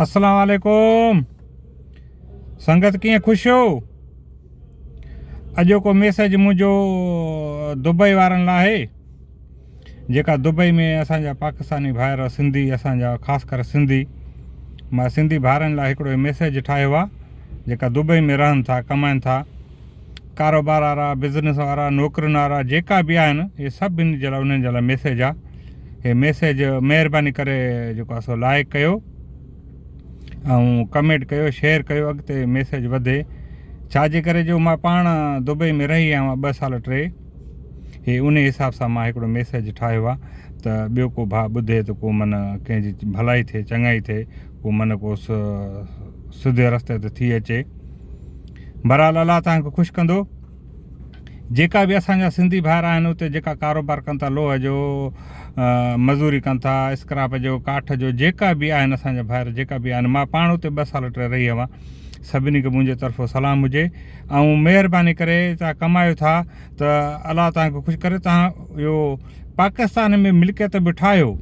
اسلام عليڪم سنگت ڪيئن خوش هو اڄوڪو ميسج منهنجو دبئي وارن لاء آهي جيڪا دبئي ۾ اسان جا پاڪستاني ڀائر سنڌي اسان جا خاص ڪري سنڌي مان سنڌي ڀائرن لاء هڪڙو ميسج ٺاهيو آهي جيڪا دبئي ۾ رهن ٿا ڪمائن ٿا ڪاروبار وارا بزنس وارا نوڪرين وارا جيڪا به آهن اهي سڀ ان جي لاء انهن جي لاء ميسيج آهي هي ميسيج مهرباني ڪري جيڪو آهي سو لائڪ ڪيو ۽ ڪمينٽ ڪيو شيئر ڪيو اڳتي ميسيج وڌي ڇا جي ڪري جو مان پاڻ دبئي ۾ رهي آيو آهيان ٻه سال ٽي هي ان حساب سان مان هڪڙو ميسيج ٺاهيو آهي ته ٻيو ڪو ڀاء ٻڌي ته ڪو من ڪنهن جي ڀلائي ٿئي چڱائي ٿئي ڪو من ڪو سڌي رستي تي ٿي اچي بھرحال الله توهان کي خوش ڪندو. جيڪا به اسان جا سنڌي ڀائر آهن اتي جيڪا ڪاروبار ڪن ٿا لوهه جو مزوري ڪن ٿا اسڪراپ جو ڪاٺ جو جيڪا به آهن اسان جا ڀائر جيڪا به آهن مان پاڻ اتي ٻه سال ٽي رهي هوان سڀني کي منهنجي طرفو سلام هجي ۽ مهرباني ڪري توهان ڪمايو ٿا ته الله توهان کي خوش ڪري توهان اهو پاڪستان ۾ ملڪيت به ٺاهيو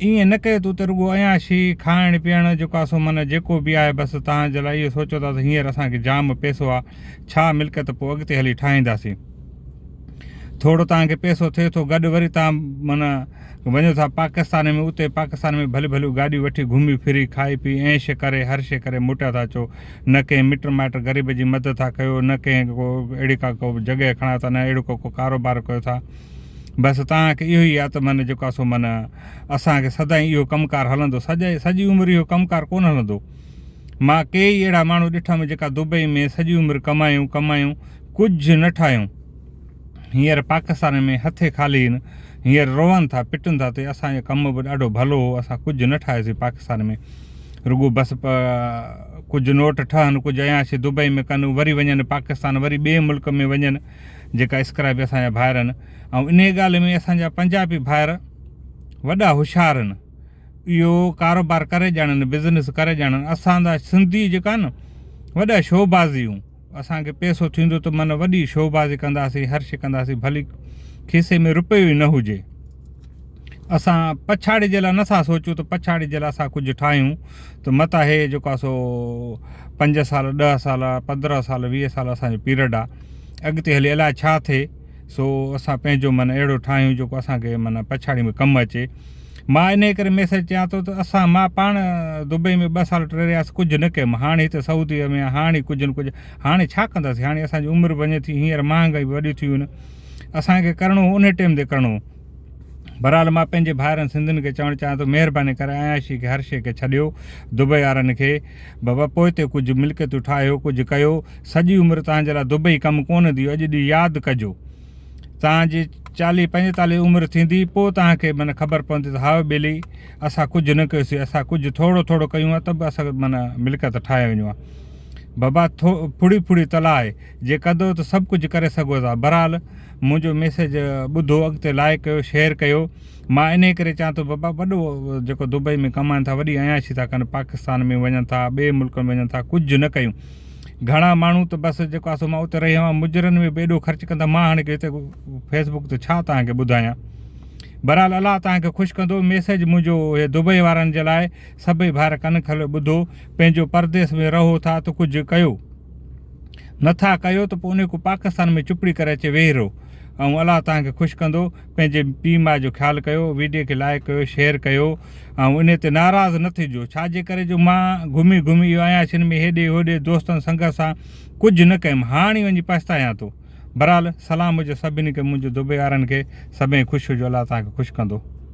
ائين نه ڪيو ته اتي رڳو عياشي، کائڻ پيئڻ، جيڪو آ سو معنيٰ جيڪو به آهي بس توهان جي لاء اهو سوچو ٿا ته هينئر اسان کي جام پئسو آ، ڇا ملڪيت پوء اڳتي هلي ٺاهينداسين. ٿورو توهان کي پئسو ٿئي ٿو گڏ وري توهان معنيٰ وڃو ٿا پاڪستان ۾ اتي پاڪستان ۾ ڀليون ڀليون گاڏيون وٺي گهمي ڦري کائي پي عيش ڪري هر شيء ڪري موٽيا ٿا اچو نه ڪنهن مٽ مائٽ غريب جي مدد ٿا ڪيو نه ڪنهن ڪو اهڙي ڪا ڪو جڳهه کڻايو ٿا نه اهڙو ڪو ڪو ڪاروبار ڪيو ٿا. بس توهان کي اهو ئي آ ته من جيڪو آ سو من اسان کي سدائين اهو ڪم ڪار هلندو سڄي سڄي عمر اهو ڪم ڪار ڪونه هلندو مان ڪيئي اهڙا ماڻهو ڏٺم جيڪا دبئي ۾ سڄي عمر ڪمايون ڪمايون ڪجهه نه ٺاهيون هينئر پاڪستان ۾ هٿي خالي آهن هينئر روئن ٿا پٽن ٿا ته اسان جو ڪم به ڏاڍو ڀلو هو اسان ڪجهه نه ٺاهيوسين پاڪستان ۾ رڳو بس ڪجهه نوٽ ٺهن ڪجهه عياشي دبئي ۾ ڪن وري وڃن پاڪستان وري ٻئي ملڪ ۾ وڃن جيڪا اسڪرائبي اسان جا ڀائر آهن ۽ انهيء ڳالهه ۾ اسان جا پنجابي ڀائر وڏا هوشيار آهن اهو ڪاروبار ڪري ڄاڻن بزنس ڪري ڄاڻن اسان جا سنڌي جيڪا آهن وڏا شوبازي آهيون اسان کي پئسو ٿيندو ته معنيٰ وڏي شوبازي ڪنداسين هر شي ڪنداسين ڀلي کيسي ۾ روپيو ئي نه هجي اسان پڇاڙي جي لاء نٿا سوچون ته پڇاڙي جي لاء اسان ڪجهه ٺاهيون ته متان هي جيڪو آهي سو پنج سال ڏهه سال پندرهن سال 20 سال اسانجو پيرڊ آهي اڳتي هلي الائي ڇا ٿئي سو اسان پنهنجو معنيٰ اهڙو ٺاهيون جيڪو اسانکي معنيٰ پڇاڙي ۾ ڪم اچي مان انهي ڪري ميسج چيان ٿو ته اسان مان پاڻ دبئي ۾ ٻه سال ٽي رهياس ڪجهه نه ڪيم هاڻي هتي سعودي ۾ هاڻي ڪجهه نه ڪجهه هاڻي ڇا ڪنداسين هاڻي اسانجي عمر وڃي ٿي هينئر مهانگائي به وڏي ٿي ويون اسانکي ڪرڻو هو انهي ٽيم تي ڪرڻو هو بھرحال مان پنھنجي ڀائرن سنڌين کي چوڻ چاھيان ٿو مھرباني ڪري عياشي کي ھر شيء کي ڇڏيو دبئي وارن کي بابا پوئتي ڪجھ ملڪيتون ٺاھيو ڪجھ ڪيو سڄي عمر توھان جي لاء دبئي ڪم ڪونه ڏيو اڄ ڏينھن ياد ڪجو توھان جي چاليھ پنجيتاليھ عمر ٿيندي پوء توھان کي معنيٰ خبر پوندي ته ھاء ٻيلي اسان ڪجھ نه ڪيوسين اسان ڪجھ ٿورو ٿورو ڪيون ھا ته به اسان معنيٰ ملڪيت ٺاھي وڃون ھا بابا ڦڙي ڦڙي تلاء جي ڪندو ته سڀ ڪجھ ڪري سگھو ٿا بھرحال منهنجو ميسيج ٻڌو اڳتي لائيڪ ڪيو شيئر ڪيو مان انهي ڪري چوان ٿو بابا وڏو جيڪو دبئي ۾ ڪمائن ٿا وڏي عياشي ٿا ڪن پاڪستان ۾ وڃن ٿا ٻئي ملڪن ۾ وڃن ٿا ڪجهه نه ڪيون گهڻا ماڻهو ته بس جيڪو آسو مان اتي رهي آهيان مجرن ۾ به ايڏو خرچ ڪندا مان هاڻي هتي فيسبوڪ تي ڇا توهان کي ٻڌايان بهرحال الله توهان کي خوش ڪندو ميسيج منهنجو هي دبئي وارن جي لاء سڀئي ڀائر ڪن کولي ٻڌو پنهنجو پرديس ۾ رهو ٿا ته ڪجهه ڪيو نٿا ڪيو ته پوء انهي ڪو پاڪستان ۾ چپڙي ڪري اچي ويهي رهو ۽ الله توهان کي خوش ڪندو پنهنجي پيء ماء جو خيال ڪيو ويڊيو کي لائيڪ ڪيو شيئر ڪيو ۽ انهي تي ناراض نه ٿجو ڇا جي ڪري جو مان گهمي گهمي اهو عياشين ۾ هيڏي هوڏي دوستن سنگت سان ڪجهه نه ڪيم هاڻي وڃي پڇتايان ٿو بھرحال سلام هجي سڀني کي منهنجو دبئي وارن کي سڀئي خوش هجو الله توهان کي خوش ڪندو.